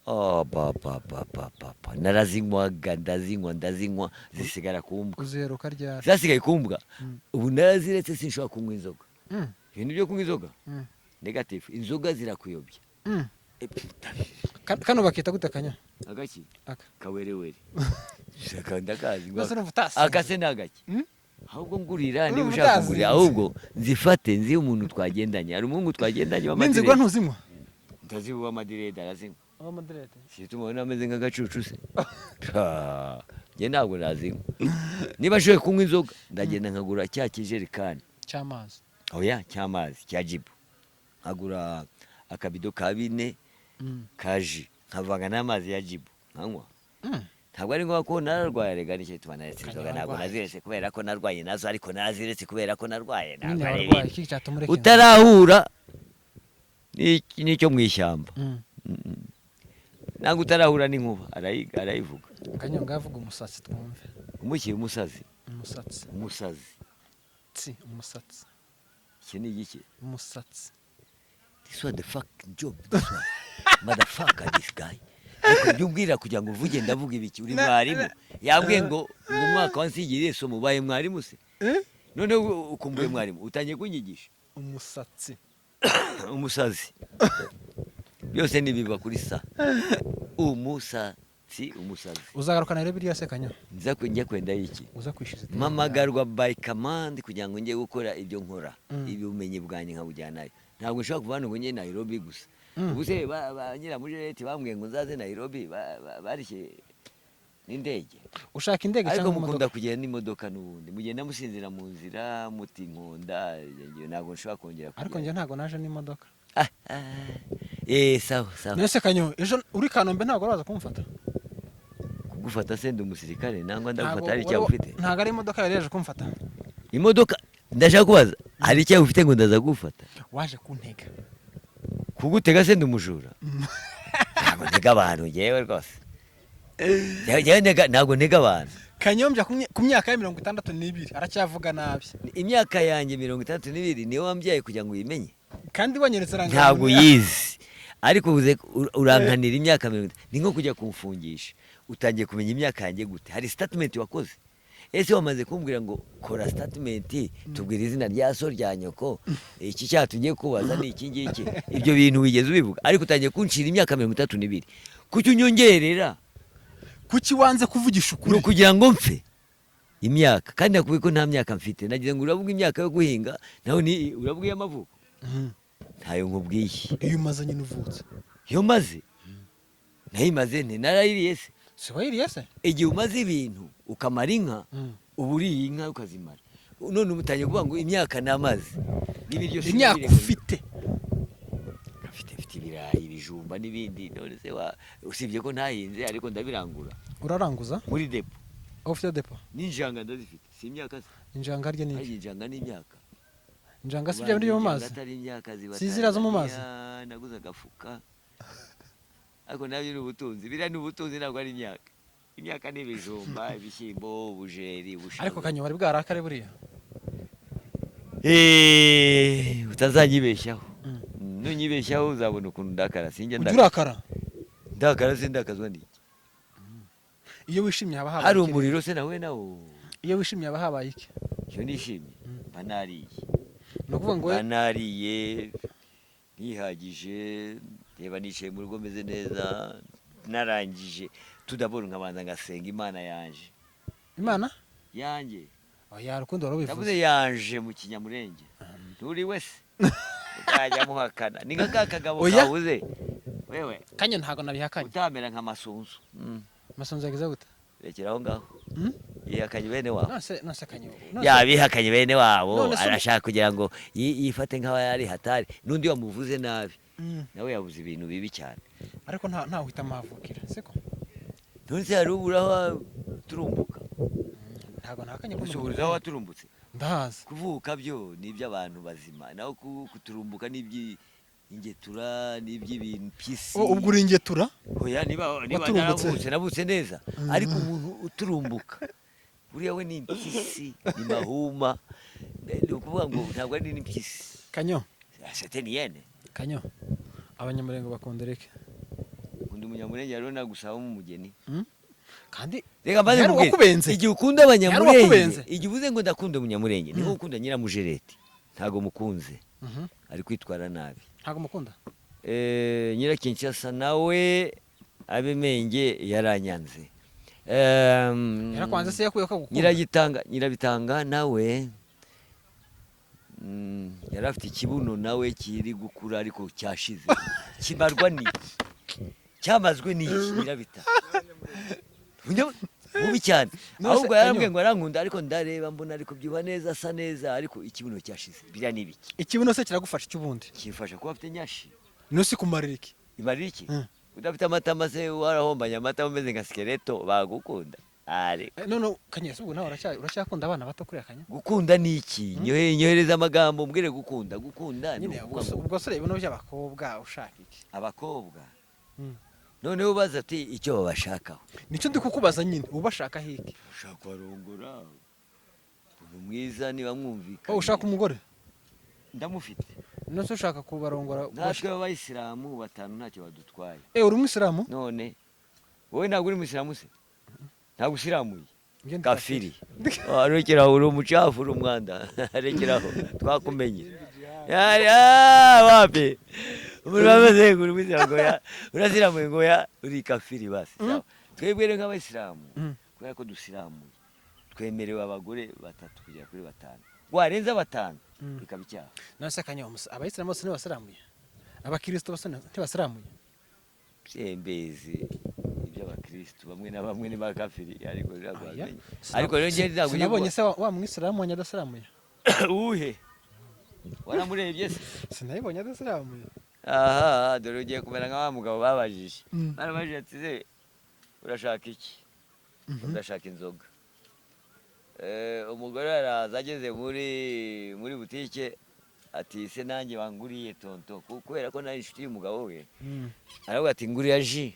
Speaker 1: Oh, ba ba ba ba ba ba, narazinywaga, ndazinywa, ndazinywa, zisigara ku mbwa.
Speaker 2: Uziheruka ryari?
Speaker 1: Zasigaye ku mbwa. Ubu naraziretse, sinshobora kunywa inzoga. Ibintu byo kunywa inzoga, negative, inzoga zirakuyobya. Eh, pff.
Speaker 2: Kano bakita gute, Kanya?
Speaker 1: Agaki?
Speaker 2: Aka.
Speaker 1: Kawerewere. Shaka ndakazi.
Speaker 2: Rwose urumva utasinze.
Speaker 1: Akase ni agaki? Ahubwo ngurira niba
Speaker 2: Urumva
Speaker 1: ushaka
Speaker 2: utasinze.
Speaker 1: kugurira, ahubwo nzifate nzi umuntu twagendanye. Hari umuhungu twagendanye
Speaker 2: N'inzigwa
Speaker 1: w'amadirede.
Speaker 2: ntuzinywa?
Speaker 1: Ndaziba, uw'amadirede arazinywa.
Speaker 2: W'amadirede.
Speaker 1: Situma ameze nk'agacucu se. Ah, njye ntabwo nazinywa. Niba ashoboye kunywa inzoga, ndagenda nkagura cya kijerekani
Speaker 2: Cy'amazi?
Speaker 1: Oya, cy'amazi cya Jibu, nkagura akabido ka 4 ka jus, nkavanga n'amazi ya Jibu nkanywa. Ntabwo ari ngombwa ko nararwaye rega, nicyo gituma naretse inzoga. Ntabwo
Speaker 2: Warwaye.
Speaker 1: naziretse kubera ko narwaye nazo, ariko naraziretse kubera ko narwaye.
Speaker 2: Nyine
Speaker 1: Ntabwo ari
Speaker 2: warwaye
Speaker 1: ibindi.
Speaker 2: iki cyatuma ureka inzoga?
Speaker 1: Utarahura n'icyo mu ishyamba, ntabwo utarahura n'inkuba arayivuga.
Speaker 2: Kanyonga, yavuga umusatsi twumve.
Speaker 1: Umushyira umusazi.
Speaker 2: Umusatsi.
Speaker 1: Umusazi.
Speaker 2: Tsi, umusatsi.
Speaker 1: Iki ni igiki?
Speaker 2: Umusatsi.
Speaker 1: This one, the fucking job, this one, motherfucker, this guy. Ariko ibyo umbwira kugira ngo uvuge, ndavuga ibiki? Uri mwarimu, yambwiye ngo umwaka wansigiriye isomo. Ubaye mwarimu se? Noneho ukumbuye mwarimu, utangiye kunyigisha.
Speaker 2: Umusatsi.
Speaker 1: Umusazi, byose nibiva kuri sa, umusatsi, umusazi.
Speaker 2: Uzagaruka Nairobi rya se, Kanya?
Speaker 1: Nza njya kwenda iki?
Speaker 2: Uza kwishyuza ideni?
Speaker 1: Mpamagarwa by command kugira ngo njye gukora ibyo nkora. Ubumenyi bwanjye nkabujyanayo. Ntabwo nshobora kuva hano ngo njye Nairobi gusa. Ubu se ba nyiramujereti bambwiye ngo nzaze Nairobi, barishye n'indege.
Speaker 2: Ushaka indege
Speaker 1: Ariko
Speaker 2: cyangwa
Speaker 1: mukunda
Speaker 2: imodoka?
Speaker 1: kugenda n'imodoka n'ubundi mugenda musinzira mu nzira, muti inkonda. Njye ntabwo nshobora kongera
Speaker 2: Ariko
Speaker 1: kugenda.
Speaker 2: njye ntabwo naje n'imodoka.
Speaker 1: Ah, ah. Eh, sawa sawa.
Speaker 2: Nese Kanyo, ejo uri Kanombe, ntabwo uraza kumfata?
Speaker 1: Kugufata se ndi umusirikare nangwa
Speaker 2: Ntabwo
Speaker 1: ndagufata hari icyaha ufite?
Speaker 2: Ntabwo ari imodoka yari yaje kumfata?
Speaker 1: Imodoka, ndashaka kubaza, hari icyaha ufite ngo ndaza kugufata?
Speaker 2: Waje kuntega.
Speaker 1: Kugutega se ndi umujura? Ntabwo ntega abantu ngewe rwose. Njyewe ntabwo ntega abantu.
Speaker 2: Kanyombya ku myaka ya 62 aracyavuga nabi.
Speaker 1: Imyaka yanjye 62 niyo wambyaye kugira ngo uyimenye?
Speaker 2: Kandi wanyeretse irangamuntu.
Speaker 1: Ntabwo uyizi, ariko uvuze urankanira imyaka 60, ni nko kujya kumfungisha. Utangiye kumenya imyaka yanjye gute? Hari statement wakoze? Ese wamaze kumbwira ngo kora statement, tubwira izina rya so, rya nyoko, iki cyaha tugiye kubaza ni iki ngiki? Ibyo bintu wigeze ubivuga? Ariko utangiye kuncira imyaka 32, kuki unyongerera?
Speaker 2: Kuki wanze kuvugisha
Speaker 1: Ni
Speaker 2: ukuri?
Speaker 1: ukugira ngo mfe imyaka, kandi nakubwiye ko nta myaka mfite. Nagize ngo uravuga imyaka yo guhinga, naho ni uravuga iy'amavuko. Ntayo nkubwiye.
Speaker 2: Iyo umaze nyine uvutse.
Speaker 1: Iyo maze nayimaze nte? Narayiriye se?
Speaker 2: Si wayiriye se?
Speaker 1: Igihe umaze ibintu, ukamara inka, uba uriye inka ukazimara. None ubu utangiye kuvuga ngo imyaka namaze n'ibiryo
Speaker 2: Imyaka
Speaker 1: sinabireka.
Speaker 2: ufite.
Speaker 1: Mfite ibirayi, ibijumba n'ibindi. None se usibye ko ntahinze, ariko ndabirangura.
Speaker 2: Uraranguza?
Speaker 1: Muri depo.
Speaker 2: Aho ufite depo?
Speaker 1: N'injanga ndazifite, si imyaka se?
Speaker 2: Injanga harya ni
Speaker 1: Harya
Speaker 2: iki?
Speaker 1: Injanga n'imyaka.
Speaker 2: Injanga si bya bindi byo mu mazi?
Speaker 1: Injanga atari imyaka ziba
Speaker 2: Si ziriya zo mu mazi?
Speaker 1: Tanzania, naguze agafuka, ariko nabyo ni ubutunzi. Biriya ni ubutunzi, ntabwo ari imyaka. Imyaka ni ibijumba, ibishyimbo, ubujeri, ubushaza.
Speaker 2: Ariko Kanyo, wari bwarakare buriya?
Speaker 1: Eh, utazanyibeshyaho. Nunyibeshyaho uzabona ukuntu ndakara. Sinjya
Speaker 2: Ujya
Speaker 1: ndakara.
Speaker 2: urakara?
Speaker 1: Ndakara se ndakazwa n'iki?
Speaker 2: Iyo wishimye haba habaye
Speaker 1: Hari
Speaker 2: iki?
Speaker 1: umuriro se nawe nawo.
Speaker 2: Iyo wishimye haba habaye iki?
Speaker 1: Iyo nishimye mba nariye.
Speaker 2: Ni ukuvuga ngo
Speaker 1: Mba nariye nihagije, reba nicaye mu rugo meze neza, narangije tudabora nkabanza ngasenga Imana yanje.
Speaker 2: Imana
Speaker 1: Yanjye.
Speaker 2: Oya, Rukundo, wari
Speaker 1: Ndavuze
Speaker 2: ubivuze.
Speaker 1: yanje mu Kinyamurenge, nturi wese utajya muhakana, ni nka ka kagabo
Speaker 2: Oya.
Speaker 1: kabuze wewe.
Speaker 2: Kanya, ntabwo nabihakanye.
Speaker 1: Utamera nka Masunzu.
Speaker 2: Masunzu yagize gute?
Speaker 1: Rekera aho ngaho. Yihakanye bene wabo.
Speaker 2: Nonse Kanya, nonse
Speaker 1: Yabihakanye bene wabo.
Speaker 2: None se
Speaker 1: Arashaka kugira ngo yifate nk'aho yari hatari n'undi wamuvuze nabi. Nawe yabuze ibintu bibi cyane.
Speaker 2: Ariko nta uhitamo ahavukira, siko?
Speaker 1: None se hari ubura aho turumbuka?
Speaker 2: Ntabwo nahakanye ko
Speaker 1: Gusa aho waturumbutse.
Speaker 2: Ndahazi.
Speaker 1: Kuvuka byo ni iby'abantu bazima, naho kuturumbuka ni iby'ingetura, ni iby'ibimpyisi.
Speaker 2: Oh, ubwo uri ingetura?
Speaker 1: Oya, niba
Speaker 2: Waturumbutse.
Speaker 1: naravutse, navutse neza, ariko umuntu uturumbuka buriya we ni impyisi, ni mahuma, ni ukuvuga ngo ntabwo ari n'impyisi.
Speaker 2: Kanyo.
Speaker 1: C'était ni yene.
Speaker 2: Kanyo, Abanyamurenge bakunda reke.
Speaker 1: Undi Munyamurenge rero nagusabamo umugeni.
Speaker 2: Kandi
Speaker 1: Reka mbanze
Speaker 2: Yari
Speaker 1: nkubwire.
Speaker 2: uwakubenze.
Speaker 1: Igihe ukunda Abanyamurenge,
Speaker 2: Uwakubenze.
Speaker 1: igihe uvuze ngo ndakunda Umunyamurenge, niho ukunda Nyiramujereti, ntago mukunze, ari kwitwara nabi.
Speaker 2: Ntabwo mukunda.
Speaker 1: Nyirakinshasa nawe abemenge yaranyanze.
Speaker 2: Yarakwanze se yakuye ko agukunda?
Speaker 1: Nyiragitanga, Nyirabitanga nawe yari afite ikibuno nawe kiri gukura ariko cyashize, kimarwa n'iki, cyamazwe n'iki? Nyirabitanga mubi cyane.
Speaker 2: None se,
Speaker 1: Ahubwo yarambwiye
Speaker 2: Kanyo.
Speaker 1: ngo arankunda, ariko ndareba mbona ari kubyibuha neza, asa neza, ariko ikibuno cyashize, biriya ni ibiki?
Speaker 2: Ikibuno se kiragufasha iki ubundi?
Speaker 1: Kimfasha kuba afite nyashi.
Speaker 2: None kumarira iki?
Speaker 1: Imarira iki? Udafite amatama se, warahombanye amata, umeze nka skeleto, bagukunda ariko?
Speaker 2: None Kanya, se ubwo nawe uracyakunda abana bato kuriya, Kanya?
Speaker 1: Gukunda ni iki? Nyohereza amagambo mbwire gukunda. Gukunda ni
Speaker 2: Nyine
Speaker 1: ukuvuga
Speaker 2: ubwo
Speaker 1: ngo
Speaker 2: ubwo se ibibuno by'abakobwa ushaka iki?
Speaker 1: Abakobwa, noneho ubaza ati icyo babashakaho?
Speaker 2: Nicyo ndi kukubaza nyine, ubashakaho iki?
Speaker 1: Ushaka kubarongora, umuntu mwiza niba mwumvikanye.
Speaker 2: Oh, ushaka umugore?
Speaker 1: Ndamufite.
Speaker 2: None se ushaka kubarongora?
Speaker 1: Natwe b'Abayisilamu batanu ntacyo badutwaye.
Speaker 2: Eh, uri umwisilamu?
Speaker 1: None wowe ntabwo uri umuyisilamu se? Ntabwo usiramuye?
Speaker 2: Njye ndi
Speaker 1: Kafiri. Ah, rekeraho, uri umucafu, uri umwanda, rekeraho, twakumenye. Ya, ya, wapi, umuntu bamaze ngo uri umuyisilamu, ngo ya urasiramuye, ngo ya uri kafiri, basi sawa. Twebwe rero nk'Abayisilamu, kubera ko dusiramuye, twemerewe abagore batatu kugera kuri batanu, warenza batanu bikaba icyaha.
Speaker 2: None se Kanya, abayisilamu bose ntibasiramuye? Abakirisito bose ntibasiramuye?
Speaker 1: Byembezi iby'abakristu, bamwe na bamwe ni bakafiri, ariko ntabwo
Speaker 2: Oya.
Speaker 1: wamenya. Ariko rero njye ntabwo
Speaker 2: Sinabonye se wa mwisilamu wanjye adasiramuye?
Speaker 1: Uhe waramurebye se?
Speaker 2: Sinabibonye adasiramuye.
Speaker 1: Aha dore ugiye kumera nka wa mugabo babajije. Barabajije ati: "Se urashaka iki?" "Ndashaka inzoga." Umugore araza, ageze muri butike ati: "Se nanjye wanguriye tonto?" Kubera ko nari inshuti y'umugabo we, aravuga ati: "Nguriya jus,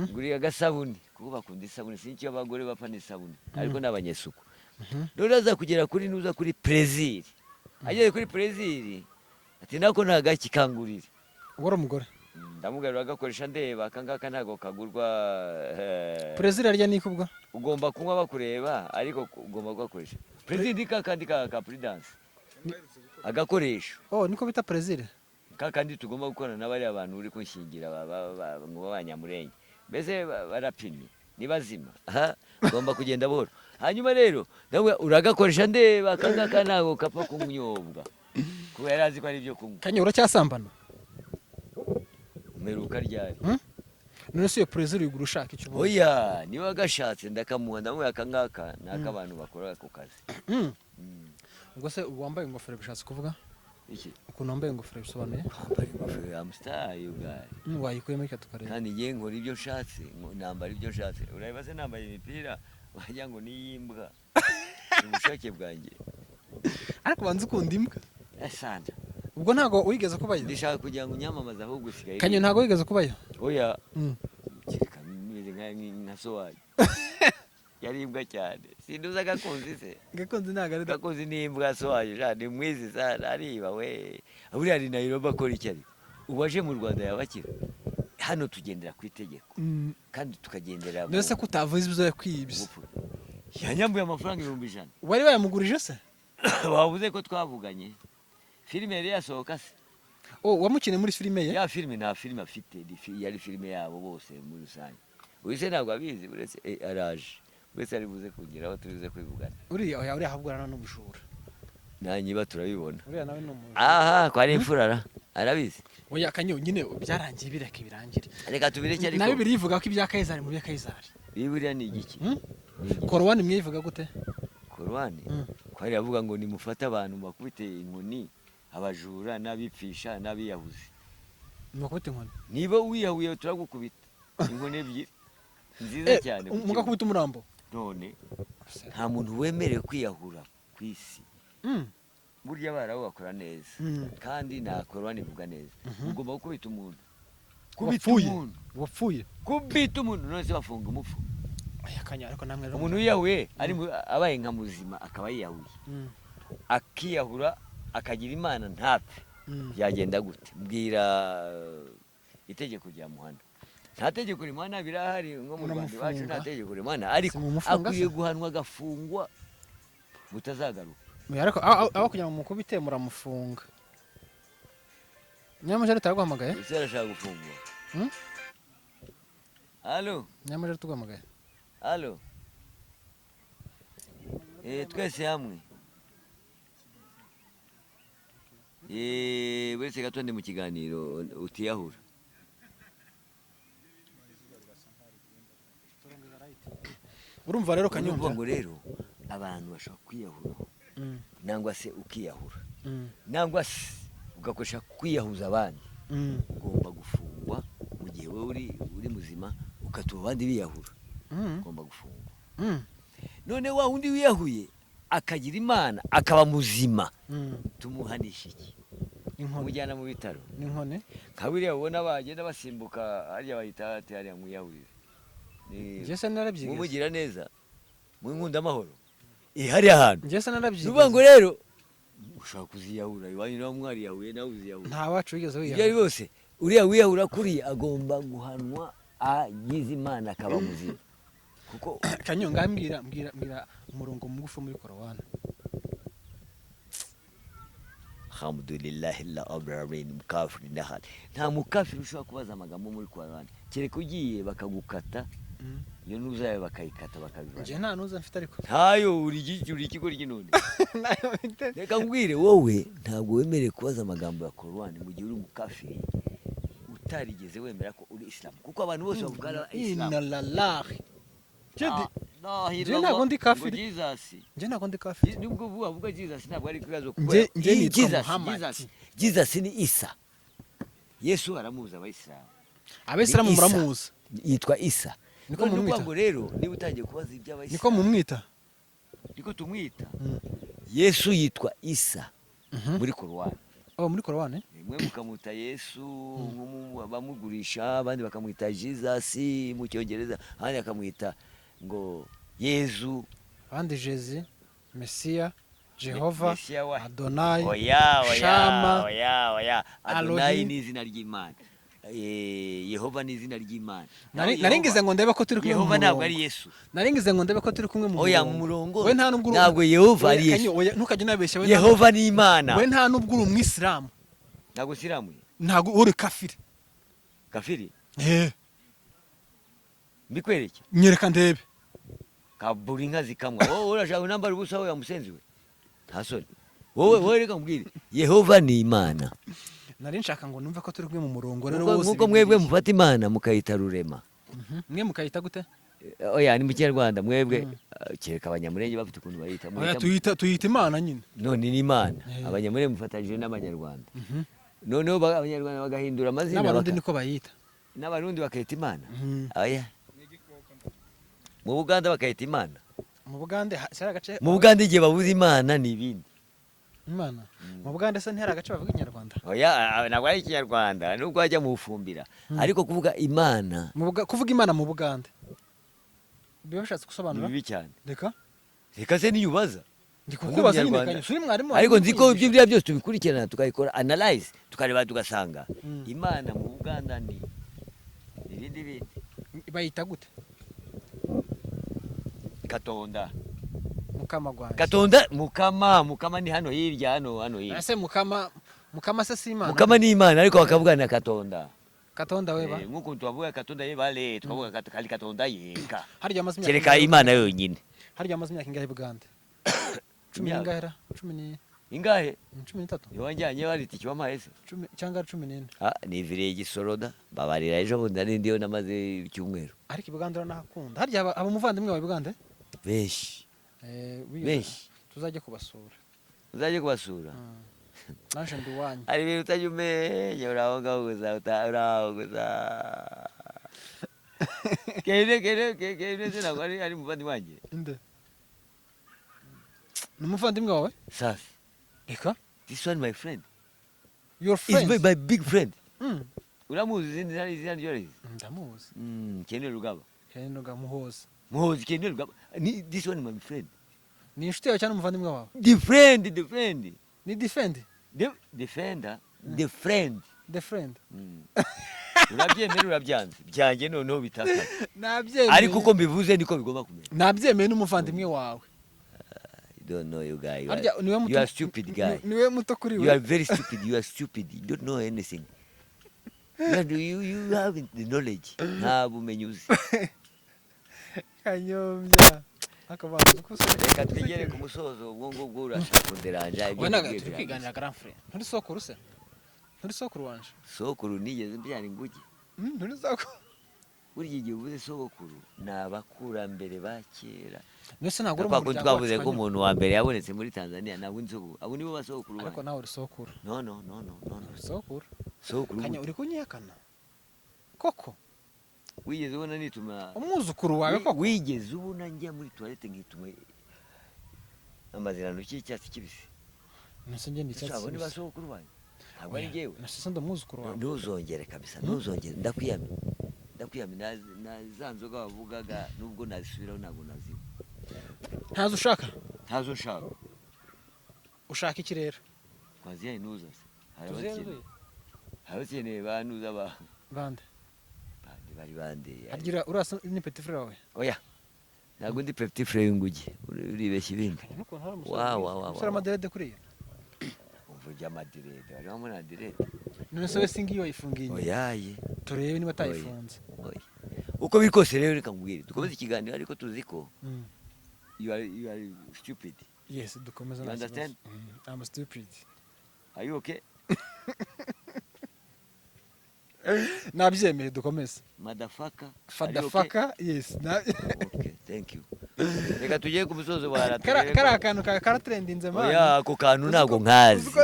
Speaker 1: nguriye agasabuni," kuko bakunda isabune, sinzi icyo abagore bapfa n'isabune, ariko ni abanyesuku. None aza kugera kuri nuza kuri Plaisir, ageze kuri Plaisir ati: "Nako nta gaki kangurire."
Speaker 2: Wari umugore?
Speaker 1: Ndamugarura: "Agakoresha ndeba, aka ngaka ntabwo kagurwa."
Speaker 2: Plaisir arya niko ubwo?
Speaker 1: Ugomba kunywa bakureba, ariko ugomba kugakoresha. Plaisir ka kandi ka Prudence, agakoresho.
Speaker 2: Oh, niko bita Plaisir?
Speaker 1: Ka kandi tugomba gukorana n'abariya bantu uri kunshingira ngo b'Abanyamurenge, mbese barapimye ni bazima. Aha, ugomba kugenda buhoro. Hanyuma rero nawe uragakoresha ndeba, aka ngaka ntabwo kapfa kunyobwa, kubera yari azi ko ari ibyo kunywa.
Speaker 2: Kanya, uracyasambana?
Speaker 1: Mperuka ryari?
Speaker 2: None se iyo Plaisir uyigura ushaka icyo ubundi?
Speaker 1: Oya, niba agashatse ndakamuha, ndamuha. Aka ngaka ni ak'abantu bakora ako kazi.
Speaker 2: Ubwo se ubu wambaye ingofero bishatse kuvuga?
Speaker 1: Iki?
Speaker 2: Ukuntu wambaye ingofero bisobanuye?
Speaker 1: Kwambara ingofero ya musitari ubwayo.
Speaker 2: Wayikuyemo reka tukareba.
Speaker 1: Kandi ngiye nkora ibyo nshatse, nambara ibyo nshatse. Urareba se nambaye imipira wagira ngo ni iy'imbwa, ni ubushake bwanjye.
Speaker 2: Ariko banza ukunda imbwa.
Speaker 1: Esana.
Speaker 2: Ubwo ntabwo wigeze kubayo?
Speaker 1: Ndishaka kugira ngo unyamamaze, ahubwo usigaye.
Speaker 2: Kanyo, ntabwo wigeze kubayo?
Speaker 1: Oya. Kereka meze nka so wanyu, yari imbwa cyane, sinduza Gakunzi se?
Speaker 2: Gakunzi ntabwo ari
Speaker 1: Gakunzi ni imbwa, so wanyu sha ni mwizi sana, ariba we. Buriya ari Nairobi akora iki? Ariko ubu aje mu Rwanda yabakira. Hano tugendera ku itegeko kandi tukagendera mu
Speaker 2: Mbese ko utavuze ibyo yakwibye?
Speaker 1: bupfura. Yanyambuye amafaranga 100,000.
Speaker 2: Wari wayamugurije se?
Speaker 1: Wabuze ko twavuganye filime yari yasohoka se?
Speaker 2: Oh, wamukiniye muri filime ye?
Speaker 1: Ya filime, nta filime afite, yari filime yabo bose muri rusange. Uyu se ntabwo abizi, uretse araje, uretse ari buze kugeraho turibuze kwivugana.
Speaker 2: Uriya, oya, uriya ahubwo urana n'ubujura.
Speaker 1: Nanyiba turabibona.
Speaker 2: Uriya nawe ni umujura.
Speaker 1: Aha ko ari imfura ra, arabizi.
Speaker 2: Oya Kanyo, nyine byarangiye, bireke birangire.
Speaker 1: Reka tubireke ariko.
Speaker 2: Na Bibiliya ivuga ko ibya Kayizari mu bya Kayizari.
Speaker 1: Bibiliya ni igiki?
Speaker 2: Hmm?
Speaker 1: Ni igiki?
Speaker 2: Korowani mwe ivuga gute?
Speaker 1: Korowani ko hari avuga ngo nimufate abantu bakubite inkoni, abajura n'abipfisha n'abiyahuzi.
Speaker 2: Mukubita inkoni?
Speaker 1: Niba wiyahuye turagukubita inkoni ebyiri nziza cyane ku kibuno.
Speaker 2: Mugakubita umurambo?
Speaker 1: None nta muntu wemerewe kwiyahura ku isi. Burya abarabu bakora neza kandi nta Korowani ivuga neza. Ugomba gukubita umuntu, kubita
Speaker 2: Wapfuye.
Speaker 1: umuntu.
Speaker 2: Wapfuye.
Speaker 1: Kubita umuntu, none se bafunga umupfu?
Speaker 2: Oya Kanyo, ariko namwe rero
Speaker 1: Umuntu wiyahuye ari abaye nka muzima akaba yiyahuye, akiyahura akagira Imana ntapfe, byagenda gute? Mbwira, itegeko rya muhana? Nta tegeko rimuhana, birahari nko mu Rwanda iwacu, nta
Speaker 2: Muramufunga.
Speaker 1: tegeko rimuhana, ariko
Speaker 2: Si mumufunga
Speaker 1: akwiye
Speaker 2: se?
Speaker 1: guhanwa agafungwa butazagaruka.
Speaker 2: Oya, ariko aho kugira ngo mukubite muramufunga. Nyamajeri taraguhamagaye.
Speaker 1: Ese arashaka gufungwa?
Speaker 2: Hmm?
Speaker 1: Allo?
Speaker 2: Nyamajeri tuguhamagaye.
Speaker 1: Allo, twese hamwe. Uretse gato ndi mu kiganiro, utiyahura.
Speaker 2: Urumva rero
Speaker 1: Urumva
Speaker 2: Kanyombya
Speaker 1: ngo rero abantu bashobora kwiyahura nangwa se ukiyahura nangwa se ugakoresha kwiyahuza abandi, ugomba gufungwa. Mu gihe wowe uri muzima ukatuma abandi biyahura, ugomba gufungwa. None wa wundi wiyahuye akagira Imana akaba muzima, tumuhanisha iki?
Speaker 2: Inkoni.
Speaker 1: Kumujyana mu bitaro?
Speaker 2: N'inkoni.
Speaker 1: Nka buriya ubona bagenda basimbuka harya bahita ati hariya mwiyahurire.
Speaker 2: Njye se narabyigize?
Speaker 1: Mumugira neza mu nkunda amahoro hariya hantu.
Speaker 2: Njye se narabyigize?
Speaker 1: Nuvuga ngo rero ushobora kuziyahura iwanyu, nawe mwariyahuye, nawe uziyahura.
Speaker 2: Nta wacu wigeze
Speaker 1: Ibyo ari
Speaker 2: wiyahura.
Speaker 1: byose, uriya wiyahura kuriya agomba guhanwa agize Imana akaba muzima, kuko
Speaker 2: Kanyonga, mbwira, mbwira, mbwira umurongo mugufi muri Korowani.
Speaker 1: Alhamdulillahi la rabbil mukafiri nahal. Nta mukafiri ushobora kubaza amagambo muri Korani, kereka ugiye bakagukata iyo ntuzayo bakayikata bakabivana.
Speaker 2: Njye nta nuza mfite ariko.
Speaker 1: Ntayo, uri uri ikigo ry'inone.
Speaker 2: Nayo mfite.
Speaker 1: Reka nkubwire, wowe ntabwo wemerewe kubaza amagambo ya Korani mu gihe uri umukafiri utarigeze wemera ko uri Isilamu, kuko abantu bose bavuga ari
Speaker 2: Inna
Speaker 1: Isilamu.
Speaker 2: lillahi.
Speaker 1: Njye
Speaker 2: Njye ntabwo ndi kafiri.
Speaker 1: Jesus.
Speaker 2: Njye ntabwo ndi kafiri.
Speaker 1: Nubwo uvuga avuga Jesus ntabwo ari ikibazo.
Speaker 2: Njye
Speaker 1: Iyi
Speaker 2: nitwa
Speaker 1: Jesus,
Speaker 2: Muhammad.
Speaker 1: Jesus, Jesus ni Isa. Yesu aramuzi abayisilamu.
Speaker 2: Abayisilamu
Speaker 1: Ni Isa.
Speaker 2: muramuzi?
Speaker 1: Yitwa Isa.
Speaker 2: Niko
Speaker 1: None
Speaker 2: mumwita?
Speaker 1: ukuvuga ngo rero niba utangiye kubaza iby'abayisilamu.
Speaker 2: Niko mumwita?
Speaker 1: Niko tumwita. Yesu yitwa Isa muri Korowani.
Speaker 2: Oh, muri Korowani.
Speaker 1: Mwe mukamwita Yesu bamugurisha, abandi bakamwita Jesus mu Cyongereza, abandi bakamwita ngo Yezu.
Speaker 2: Abandi Jezi, Mesiya, Jehova,
Speaker 1: Mesiya wa
Speaker 2: Adonayi,
Speaker 1: Oya, oya.
Speaker 2: Shama,
Speaker 1: Oya, oya, Adonayi
Speaker 2: Elohim.
Speaker 1: ni izina ry'Imana. Yehova ni izina ry'Imana.
Speaker 2: Nari ngize ngo ndebe ko turi kumwe mu
Speaker 1: Yehova ntabwo
Speaker 2: murongo.
Speaker 1: ari Yesu.
Speaker 2: Nari ngize ngo ndebe ko turi kumwe mu
Speaker 1: Oya, mu murongo.
Speaker 2: We nta nubwo
Speaker 1: Ntabwo Yehova
Speaker 2: Oya,
Speaker 1: ari Yesu.
Speaker 2: Kanyo, oya, ntukajye unabeshya we.
Speaker 1: Yehova ni Imana.
Speaker 2: We nta nubwo uri umwisilamu.
Speaker 1: Ntabwo siramuye.
Speaker 2: Ntabwo uri kafiri.
Speaker 1: Kafiri?
Speaker 2: Eh.
Speaker 1: Mbikwereke?
Speaker 2: Nyereka ndebe.
Speaker 1: Kabura inka zikamwa, wowe urashaka unambara ubusa wowe musenzi we, nta soni wowe. Wowe reka nkubwire, Yehova ni Imana.
Speaker 2: Nari nshaka ngo numve ko turi kumwe mu murongo rero
Speaker 1: Nkuko
Speaker 2: wose.
Speaker 1: nkuko mwebwe mufata Imana mukayita rurema.
Speaker 2: Mwe mukayita gute?
Speaker 1: Oya, ni mu Kinyarwanda mwebwe, kereka Abanyamurenge bafite ukuntu bayita.
Speaker 2: Oya, tuyita Imana nyine.
Speaker 1: None ni Imana. Abanyamurenge mufatanyije n'Abanyarwanda, noneho Abanyarwanda bagahindura amazina.
Speaker 2: N'Abarundi niko bayita.
Speaker 1: N'Abarundi bakayita Imana.
Speaker 2: Mhm.
Speaker 1: Oya, mu Buganda bakayita Imana.
Speaker 2: Mu Bugande se hari agace?
Speaker 1: Mu Buganda igihe babuze Imana ni ibindi.
Speaker 2: Imana mu Bugande se ntihari agace bavuga Ikinyarwanda?
Speaker 1: Oya, ntabwo ari Ikinyarwanda nubwo wajya mu Bufumbira, ariko kuvuga Imana
Speaker 2: Kuvuga Imana mu Bugande biba bishatse
Speaker 1: ni
Speaker 2: gusobanura
Speaker 1: bibi cyane.
Speaker 2: Reka.
Speaker 1: Reka se niyo ubaza.
Speaker 2: Ndi kukubaza nyine.
Speaker 1: Umunyarwanda.
Speaker 2: Kanyo uri mwarimu
Speaker 1: Ariko nzi ko
Speaker 2: kwigisha.
Speaker 1: ibyo biriya byose tubikurikirana, tukabikora analyze, tukareba tugasanga Imana mu Buganda ni Ibindi bindi.
Speaker 2: Bayita gute?
Speaker 1: Katonda.
Speaker 2: Mukama gwanjye.
Speaker 1: Katonda, Mukama. Mukama ni hano hirya, hano hirya.
Speaker 2: Ese Mukama, Mukama se si Imana?
Speaker 1: Mukama ni Imana, ariko bakavuga na Katonda.
Speaker 2: Katonda weba.
Speaker 1: Nk'ukuntu tubavuga Katonda yebale, tukavuga kali Katonda yeka.
Speaker 2: Harya amaze imyaka
Speaker 1: Kereka
Speaker 2: ingahe?
Speaker 1: Imana yonyine.
Speaker 2: Harya amaze imyaka ingahe Bugande? Cumi
Speaker 1: Imyaka?
Speaker 2: n'ingahe ra? Cumi ni
Speaker 1: Ingahe?
Speaker 2: 13.
Speaker 1: Niwanjyanye wari itike wampaye se?
Speaker 2: 10 cyangwa 14.
Speaker 1: Ah, niviriye Gisoroda, babarira, ejo bundi nari ndiyo, namaze icyumweru.
Speaker 2: Ariko i Bugande uranahakunda. Harya aba umuvandimwe wawe i Bugande?
Speaker 1: Benshi. Benshi.
Speaker 2: Tuzajya kubasura.
Speaker 1: Uzajye kubasura.
Speaker 2: Naje ndi iwanyu.
Speaker 1: Hari ibintu utajya umenya, uri aho ngaho gusa, uri aho gusa. Kene kene kene se ntabwo ari muvandimwe wanjye.
Speaker 2: Inde ni umuvandimwe wawe?
Speaker 1: Safi.
Speaker 2: Reka.
Speaker 1: This one my friend.
Speaker 2: Your
Speaker 1: Is
Speaker 2: friend?
Speaker 1: my big friend. Uramuzi izina ryo?
Speaker 2: Ndamuzi.
Speaker 1: Kene Rugaba.
Speaker 2: Kene Rugaba, Muhozi.
Speaker 1: Muhozi Kene Rugaba. Ni this one my friend.
Speaker 2: Ni inshuti yawe cyangwa umuvandimwe wawe?
Speaker 1: The friend, the friend.
Speaker 2: Ni defend?
Speaker 1: The defender, the friend.
Speaker 2: The friend.
Speaker 1: Urabyemera urabyanze byanjye noneho bitakaye.
Speaker 2: Nabyemeye.
Speaker 1: Ariko uko mbivuze niko bigomba kumera.
Speaker 2: Nabyemeye, n'umuvandimwe wawe.
Speaker 1: I don't know you guy. You
Speaker 2: Harya
Speaker 1: are,
Speaker 2: niwe muto?
Speaker 1: you are stupid guy.
Speaker 2: Niwe muto kuri
Speaker 1: You
Speaker 2: we?
Speaker 1: are very stupid. You are stupid. You don't know anything. You haven't the knowledge. Nta bumenyi uzi.
Speaker 2: Kanyombya akabanza uko.
Speaker 1: Reka twigere ku musozo, ubwo ngubwo urashaka kunderanja ibyo
Speaker 2: Wowe ntabwo
Speaker 1: nkubwiye
Speaker 2: turi
Speaker 1: birangiye.
Speaker 2: kwiganira, grand frère. Nturi sokuru se? Nturi sokuru wanje?
Speaker 1: Sokuru nigeze mbyara inguge?
Speaker 2: Nturi sokuru.
Speaker 1: Burya igihe uvuze sogokuru ni abakurambere ba kera.
Speaker 2: Mbese ntabwo uri
Speaker 1: Kwa
Speaker 2: mu
Speaker 1: kundi
Speaker 2: muryango
Speaker 1: twavuze
Speaker 2: wacu?
Speaker 1: ko
Speaker 2: Kanyo?
Speaker 1: umuntu wa mbere yabonetse muri Tanzania, ntabwo ndi sogokuru. Abo nibo basogokuru
Speaker 2: Ariko
Speaker 1: banjye.
Speaker 2: nawe uri sokuru.
Speaker 1: No, no, no, no, no, no.
Speaker 2: Uri sokuru.
Speaker 1: Sogokuru
Speaker 2: Kanya
Speaker 1: gute?
Speaker 2: uri kunyihakana koko?
Speaker 1: Wigeze ubona nituma
Speaker 2: Umwuzukuru wawe koko?
Speaker 1: Wigeze ubona njya muri toilette nkituma amazirantoki y'icyatsi kibisi?
Speaker 2: Nase njye ni
Speaker 1: Ese
Speaker 2: icyatsi
Speaker 1: abo ni
Speaker 2: kibisi.
Speaker 1: basogokuru banjye, ntabwo ari njyewe.
Speaker 2: Nase se ndi umwuzukuru wawe?
Speaker 1: Ntuzongere kabisa, ntuzongere, ndakwiyamye, ndakwiyamye. Na za nzoga wavugaga, nubwo nazisubiraho ntabwo nazinywa.
Speaker 2: Ntazo ushaka?
Speaker 1: Ntazo nshaka.
Speaker 2: Ushaka iki rero?
Speaker 1: Kwanzia inuza se hari
Speaker 2: Tuziye.
Speaker 1: abakeneye, hari abakeneye banuza ba
Speaker 2: Bande?
Speaker 1: Bande bari bande?
Speaker 2: Harya urasa ni petit frère wawe?
Speaker 1: Oya, ntabwo ndi petit frère w'inguge, uribeshya ibindi.
Speaker 2: N'ukuntu hari umusore
Speaker 1: Wa,
Speaker 2: mwiza.
Speaker 1: wa, wa,
Speaker 2: Umusore
Speaker 1: wa.
Speaker 2: w'amaderede kuriya.
Speaker 1: Umva ujya amadirede, barimo muri adirede.
Speaker 2: None se we singi wayifungiye inyuma?
Speaker 1: Oyaye.
Speaker 2: Turebe niba atayifunze.
Speaker 1: Oya, uko biri kose rero, reka nkubwire, dukomeze ikiganiro, ariko tuzi ko you are stupid.
Speaker 2: Yes, dukomeze.
Speaker 1: You
Speaker 2: Nta kibazo.
Speaker 1: understand?
Speaker 2: I'm stupid.
Speaker 1: Are you okay?
Speaker 2: Nabyemeye, dukomeze.
Speaker 1: Motherfucker, are you okay?
Speaker 2: Fadafaka, yes.
Speaker 1: Okay, thank you. Reka tujye ku musozo wa
Speaker 2: Kariya kantu kawe karatrendinze, man.
Speaker 1: Oya, ako kantu ntabwo nkazi.
Speaker 2: Uzi ko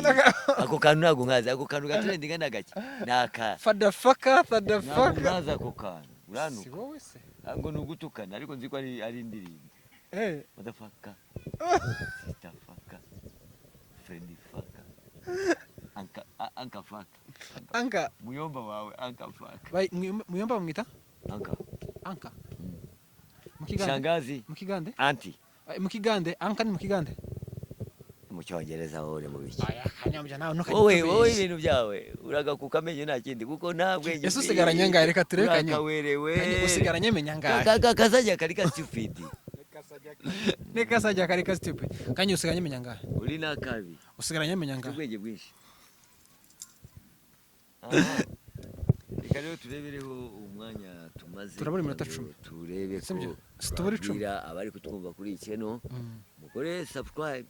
Speaker 1: Ako kantu ntabwo nkazi. Ako kantu gatrendinga ni agake, ni aka
Speaker 2: Fadafaka.
Speaker 1: Ntabwo
Speaker 2: Fadafaka.
Speaker 1: nkazi ako kantu.
Speaker 2: Si
Speaker 1: Uranuka.
Speaker 2: wowe se?
Speaker 1: Ntabwo ni ugutukana, ariko nzi ko ari indirimbo. Motherfucker, sister fucker, friend fucker, anka anka fucker.
Speaker 2: Anka.
Speaker 1: Muyomba wawe anka fucker.
Speaker 2: Muyomba bamwita
Speaker 1: Anka.
Speaker 2: Anka mu Kigande?
Speaker 1: Shangazi.
Speaker 2: Mu Kigande?
Speaker 1: Auntie.
Speaker 2: Mu Kigande, anka ni mu Kigande?
Speaker 1: Mu Cyongereza wowe mu biki?
Speaker 2: Aya Kanyombya, nawe ntukajye
Speaker 1: Wowe
Speaker 2: utubeshya.
Speaker 1: ibintu byawe uragakuka amenyo, nta kindi, kuko nta bwenge.
Speaker 2: Ese usigaranye angahe? Reka turebe, Kanyo.
Speaker 1: Urakawerewe.
Speaker 2: Kanyo, usigaranye menya angahe?
Speaker 1: Kazajya kari ka stupid.
Speaker 2: Reka sajya kari ka stupid. Kanyo, usigaranye menya angahe?
Speaker 1: Uri nakabi.
Speaker 2: Usigaranye menya
Speaker 1: Ufite
Speaker 2: angahe?
Speaker 1: ubwenge bwinshi. Aha. Reka rero turebereho umwanya tumaze
Speaker 2: Turabura iminota
Speaker 1: kugira ngo
Speaker 2: 10.
Speaker 1: turebe ko
Speaker 2: Sibyo? Tubura 10.
Speaker 1: twabwira abari kutwumva kuri iyi channel, mukore subscribe,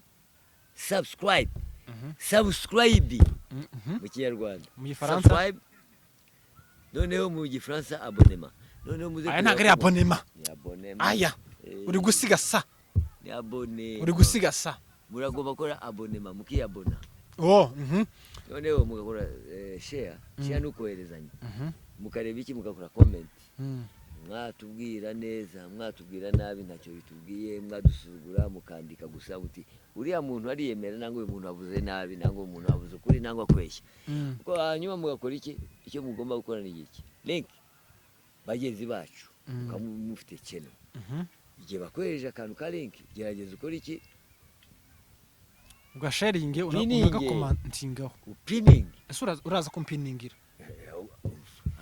Speaker 1: subscribe, subscribe mu Kinyarwanda.
Speaker 2: Mu Gifaransa?
Speaker 1: Subscribe. Noneho mu Gifaransa abonnement. Noneho muze
Speaker 2: Aya ntabwo ari abonnement.
Speaker 1: Ni abonnement.
Speaker 2: Aya uri gusiga sa.
Speaker 1: Ni abone.
Speaker 2: Uri gusiga sa.
Speaker 1: Muragomba gukora abonnement, mukiyabona.
Speaker 2: Oh.
Speaker 1: Noneho mugakora share. Share ni ukoherezanya. Mukareba iki, mugakora comment. Mwatubwira neza, mwatubwira nabi, ntacyo bitubwiye. Mwadusuzugura, mukandika gusa uti uriya muntu ariyemera, nangwa uyu muntu avuze nabi, nangwa uyu muntu avuze ukuri, nangwa akubeshya. Kuko hanyuma mugakora iki? Icyo mugomba gukora ni iki: link bagenzi bacu. Mukaba mufite channel, igihe bakohereje akantu ka link, gerageza ukore iki?
Speaker 2: Ugasharinge.
Speaker 1: Pininge.
Speaker 2: Unagakomantingaho.
Speaker 1: Upiningi.
Speaker 2: Ese uraza kumpiningira?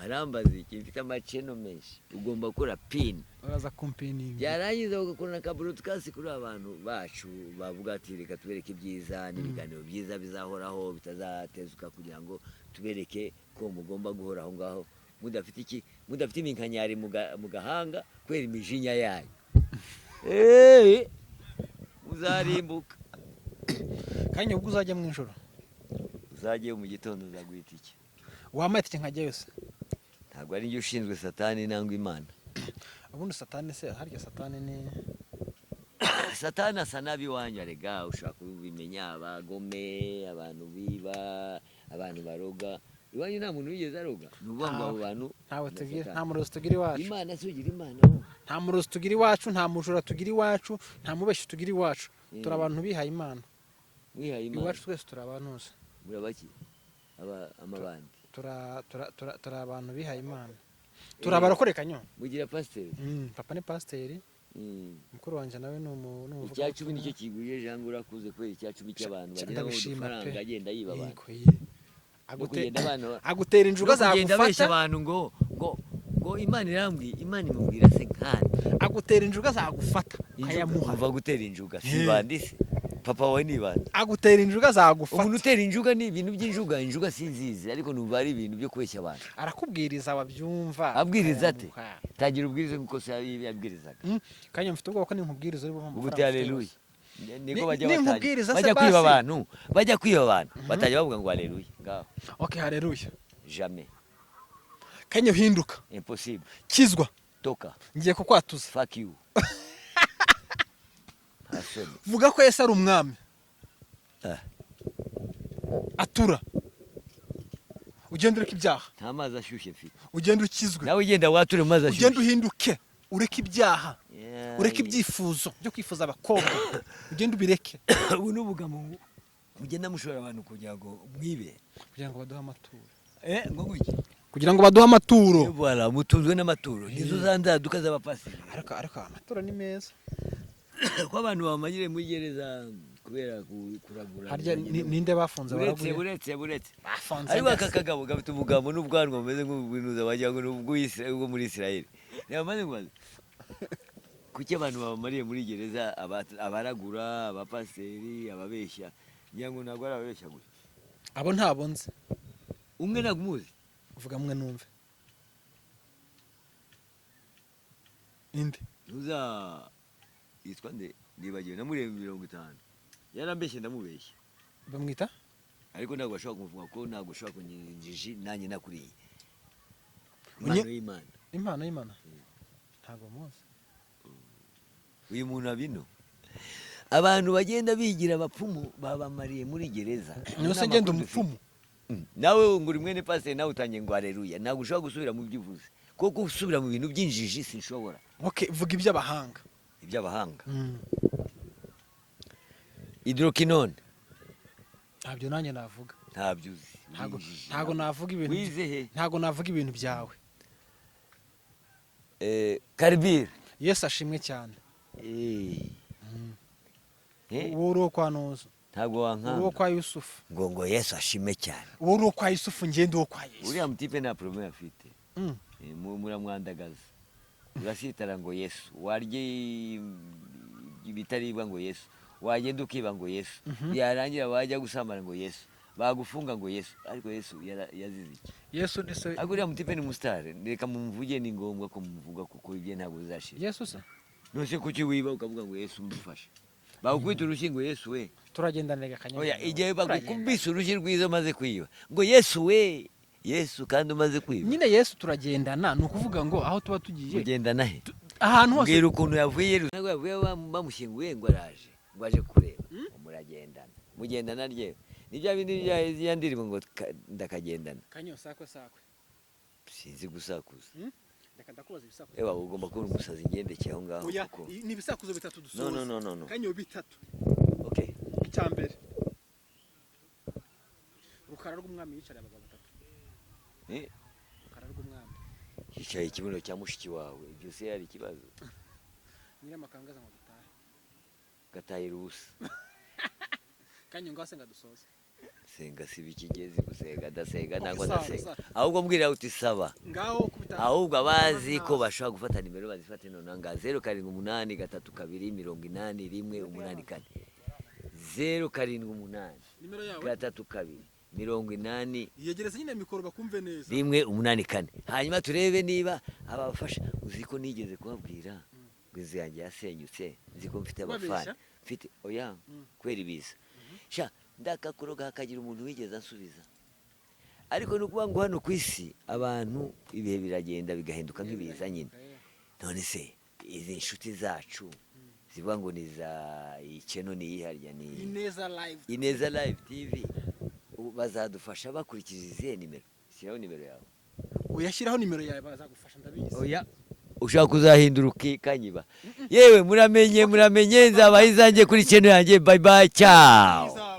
Speaker 1: Arambaza iki? Mfite amachannel menshi, ugomba gukora pin.
Speaker 2: Uraza kumpininga.
Speaker 1: Byarangiza ugakora na ka broadcast kuri abantu bacu, bavuga ati: "Reka tubereke ibyiza n'ibiganiro byiza bizahoraho, bitazatezuka, kugira ngo tubereke ko mugomba guhora aho ngaho mudafite iki, mudafite iminkanyari mu gahanga kubera imijinya yanyu." Muzarimbuka.
Speaker 2: Kanya, ubwo uzajya mu ijoro?
Speaker 1: Uzagiye mu gitondo, uzaguhita iki?
Speaker 2: Wampaye itike nkajyayo se?
Speaker 1: Ntabwo ari njye ushinzwe Satani nangwa Imana.
Speaker 2: Ubundi Satani se, harya Satani ni?
Speaker 1: Satani asa nabi iwanyu arega, ushobora kubimenya: abagome, abantu biba, abantu baroga. Iwanyu nta muntu wigeze aroga? Ni ukuvuga ngo abo bantu
Speaker 2: Ntawe
Speaker 1: na
Speaker 2: tugira.
Speaker 1: Satani.
Speaker 2: Nta murozi tugira iwacu.
Speaker 1: Imana se, ugira Imana wowe?
Speaker 2: Nta murozi tugira iwacu, nta mujura tugira iwacu, nta mubeshyi tugira iwacu. Turi abantu bihaye Imana.
Speaker 1: Mwihaye Imana?
Speaker 2: Iwacu twese turi abantuza.
Speaker 1: Murabaki aba amabandi?
Speaker 2: Turi abantu bihaye Imana, turi abarokore, Kanyo.
Speaker 1: Mugira pasiteri?
Speaker 2: Papa ni pasiteri. Mukuru wanjye nawe ni
Speaker 1: Icya cumi
Speaker 2: umuvugabutumwa.
Speaker 1: Nicyo kigwije, Jean, urakuze kubera icya cumi cy'abantu bagira ngo
Speaker 2: Ndabishima
Speaker 1: udufaranga
Speaker 2: pe.
Speaker 1: agenda yiba abantu.
Speaker 2: Yego, ye.
Speaker 1: No kugenda abantu
Speaker 2: Agutera injuga
Speaker 1: no kugenda abeshya
Speaker 2: zagufata.
Speaker 1: abantu ngo Imana irambwiye, Imana imubwira se nkande?
Speaker 2: Agutera injuga zagufata ukayamuha.
Speaker 1: Uva gutera injuga si bandi se? Papa wawe ni bande?
Speaker 2: Agutera injuga zagufata.
Speaker 1: Umuntu utera injuga ni ibintu by'injuga. Injuga sinzizi, ariko numva ari ibintu byo kubeshya abantu.
Speaker 2: Arakubwiriza, wabyumva
Speaker 1: Abwiriza ate?
Speaker 2: ukayamuha.
Speaker 1: Tangira ubwirize nk'uko se yabwirizaga.
Speaker 2: Kanya, mfite ubwoba ko ninkubwiriza uri bumve
Speaker 1: Ubu
Speaker 2: amafaranga
Speaker 1: uti
Speaker 2: mfite
Speaker 1: haleluya.
Speaker 2: yose.
Speaker 1: Niko bajya
Speaker 2: Ninkubwiriza
Speaker 1: batangira
Speaker 2: se
Speaker 1: bajya kwiba
Speaker 2: basi.
Speaker 1: abantu, bajya kwiba abantu, batajya bavuga ngo haleluya ngaho.
Speaker 2: Okay, haleluya.
Speaker 1: Jamais.
Speaker 2: Kanya, uhinduka.
Speaker 1: Impossible.
Speaker 2: Kizwa.
Speaker 1: Toka.
Speaker 2: Ngiye kukwatuza.
Speaker 1: Fuck you, nta soni.
Speaker 2: Vuga ko Yesu ari umwami.
Speaker 1: Ah.
Speaker 2: Atura, ugende ureke ibyaha.
Speaker 1: Nta mazi ashyushye mfite.
Speaker 2: Ugende ukizwe.
Speaker 1: Nawe ugenda wature mu mazi
Speaker 2: Ugende
Speaker 1: ashyushye.
Speaker 2: uhinduke, ureke ibyaha,
Speaker 1: Yeah,
Speaker 2: ureke ibyifuzo byo kwifuza abakobwa, ugende ubireke.
Speaker 1: Ubu ni ubugamo mugenda mushora abantu kugira ngo mwibe.
Speaker 2: Kugira ngo baduhe amaturo.
Speaker 1: Ngo nguki?
Speaker 2: Kugira ngo baduhe amaturo.
Speaker 1: Voilà, mutunzwe n'amaturo, nizo za nzaduka z'abapasiteri.
Speaker 2: Ariko amaturo ni meza.
Speaker 1: Ko abantu bamanyire muri gereza kubera kuragura.
Speaker 2: Harya ninde bafunze?
Speaker 1: Buretse.
Speaker 2: Baraguye.
Speaker 1: Buretse, buretse.
Speaker 2: Bafunze
Speaker 1: Ariko aka
Speaker 2: ndetse.
Speaker 1: kagabo gafite umugambo n'ubwanwa bumeze nk'ubwinuza, wagira ngo ni ubwo muri Israel. Reba, maze nkubaze, kuki abantu babamariye muri gereza? Abaragura, abapasiteri, ababeshya, ngira ngo ntabwo ari ababeshya gusa.
Speaker 2: Abo ntabo nzi.
Speaker 1: Umwe ntabwo umuzi?
Speaker 2: Uvuga mwe numve inde.
Speaker 1: Ntuza yitwa nde? Nibagiwe. Namureba 50, yarambeshye, ndamubeshya.
Speaker 2: Bamwita?
Speaker 1: Ariko ntabwo bashobora kumuvuga ko ntabwo ushobora kungira injiji nanjye nakuriye impano y'Imana.
Speaker 2: Impano y'Imana, ntabwo muzi.
Speaker 1: Uyu muntu abino abantu bagenda bigira abapfumu babamariye muri gereza.
Speaker 2: Niyo se ngenda umupfumu?
Speaker 1: Nawe ngo uri mwene pasiteri, nawe utangiye ngo haleluya. Ntabwo ushobora gusubira mu byo uvuze, kuko gusubira mu bintu by'injiji sinshobora.
Speaker 2: Okay, vuga iby'abahanga.
Speaker 1: Iby'abahanga, hydroquinone.
Speaker 2: Ntabyo nanjye navuga.
Speaker 1: Ntabyo uzi.
Speaker 2: Ntabwo
Speaker 1: Winjiji.
Speaker 2: ntabwo navuga ibintu.
Speaker 1: Wize he?
Speaker 2: Ntabwo navuga ibintu byawe.
Speaker 1: Karibire.
Speaker 2: Yesu ashimwe cyane. Uwo uri uwo kwa Noza?
Speaker 1: Ntabwo
Speaker 2: Uri uwo
Speaker 1: wankanga.
Speaker 2: kwa Yusufu.
Speaker 1: Ngo Yesu ashime cyane.
Speaker 2: Uwo uri uwo kwa Yusufu, ngende uwo kwa Yesu.
Speaker 1: Uriya mutipe nta problème afite. Muramwandagaza, urasitara ngo Yesu, warya ibitaribwa ngo Yesu, wagenda ukiba ngo Yesu, yarangira wajya gusambana ngo Yesu, bagufunga ngo Yesu. Ariko Yesu yazize iki?
Speaker 2: Yesu ni se.
Speaker 1: Ariko uriya mutipe ni umusitari, reka mumuvuge, ni ngombwa ko mumuvuga kuko ibye ntabwo bizashira.
Speaker 2: Yesu se?
Speaker 1: Nose kuki wiba ukavuga ngo Yesu mbifashe, bagukubita urushyi ngo Yesu we?
Speaker 2: Turagendanira, Kanyamibwa.
Speaker 1: Oya, igihe bagukubise urushyi rwiza umaze kwiba ngo Yesu we, Yesu, kandi umaze kwiba.
Speaker 2: Nyine Yesu turagendana, ni ukuvuga ngo aho tuba tugiye
Speaker 1: Mugendana he?
Speaker 2: Ahantu hose.
Speaker 1: Mbwira ukuntu yavuye i Yerusalemu, yavuye bamushyinguye ngo araje, ngo aje kureba. Muragendana, mugendana ryewe ni bya bindi bya ya ndirimbo ngo ndakagendana.
Speaker 2: Kanyo, sakwe sakwe.
Speaker 1: Sinzi gusakuza.
Speaker 2: Reka ndakubaza ibisakuzo.
Speaker 1: Ewa, ugomba kuba uri umusazi, ngendekeye aho ngaho.
Speaker 2: Oya.
Speaker 1: Kuko
Speaker 2: Ni ibisakuzo bitatu dusoza.
Speaker 1: No, no, no, no, no.
Speaker 2: Kanyo, bitatu.
Speaker 1: Okay.
Speaker 2: Icya mbere, rukara rw'umwami yicariye abagabo batatu.
Speaker 1: Eh?
Speaker 2: Rukara rw'umwami.
Speaker 1: Yicaye ikibuno cya mushiki wawe, ibyo se yari ikibazo?
Speaker 2: Nyiramakangaza ngo dutahe.
Speaker 1: Gatahira ubusa.
Speaker 2: Kanyo, ngaho senga dusoze.
Speaker 1: Senga si ikigezi gusenga, ndasenga ntabwo
Speaker 2: Sawa,
Speaker 1: ndasenga.
Speaker 2: Sawa.
Speaker 1: Ahubwo mbwira uti saba.
Speaker 2: Ngaho kubita.
Speaker 1: Ahubwo abazi ko bashobora gufata nimero bazifate noneho ngaha: 0783280184, 078
Speaker 2: Nimero yawe.
Speaker 1: 3280.
Speaker 2: Yegereza nyine mikoro bakumve neza.
Speaker 1: 184. Hanyuma turebe niba abafasha. Uzi ko nigeze kubabwira ngo inzu yanjye yasenyutse, nzi ko mfite abafana.
Speaker 2: Ubabeshya?
Speaker 1: Mfite, oya. Kubera ibiza sha ndakakuroga, hakagira umuntu wigeze ansubiza. Ariko ni ukuvuga ngo hano ku isi abantu ibihe biragenda bigahinduka nk'ibiza nyine. None se izi nshuti zacu zivuga ngo ni za ikeno, ni iyiharya, ni
Speaker 2: Ineza Live.
Speaker 1: Ineza Live TV, ubu bazadufasha bakurikije izihe nimero? Shyiraho nimero yawe.
Speaker 2: Uyashyiraho nimero yawe, bazagufasha, ndabizi.
Speaker 1: Oya, ushaka kuzahindura ukikanyiba. Yewe, muramenye, muramenye, nzabaha izanjye kuri channel yanjye. Bye bye, ciao.
Speaker 2: Byiza.